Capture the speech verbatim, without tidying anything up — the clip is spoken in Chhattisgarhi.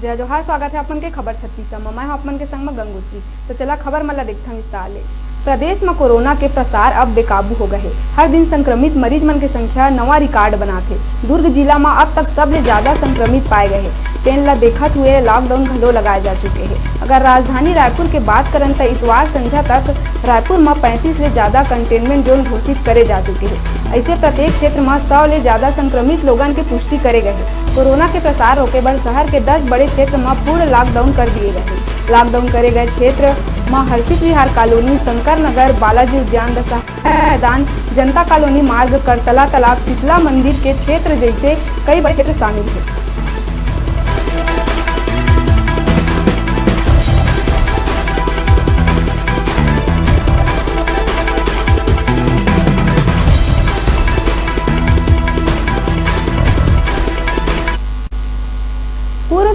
जय जोहार, स्वागत हे आप मन के खबर छत्तीस म। मैं हूं आप मन के संग म गंगोत्री। तो चला खबर मन ला देखथन विस्तार ले। प्रदेश म कोरोना के प्रसार अब बेकाबू हो गए हे। हर दिन संक्रमित मरीज मन के संख्या नवा रिकॉर्ड बनाथे। दुर्ग जिला म अब तक सबले ज्यादा संक्रमित पाए गए हे। तेन ला देखत हुए लॉकडाउन घलो लगाए जा चुके हे। अगर राजधानी रायपुर के बात करन त इतवार संझा तक रायपुर म पैंतीस ले ज्यादा कंटेनमेंट जोन घोषित करे जा चुके हे। ऐसे प्रत्येक क्षेत्र म सौ ले ज्यादा संक्रमित लोगन के पुष्टि करे गए हे। कोरोना के प्रसार रोके बर शहर के दस बड़े क्षेत्र म पूर्ण लॉकडाउन कर दिए गए हे। लॉकडाउन करे गए क्षेत्र म हर्षित विहार कॉलोनी, शंकर नगर, बालाजी उद्यान, दशहरा मैदान, जनता कॉलोनी मार्ग, करतला तालाब, शीतला मंदिर के क्षेत्र जैसे कई बड़े क्षेत्र शामिल हे। पूर्व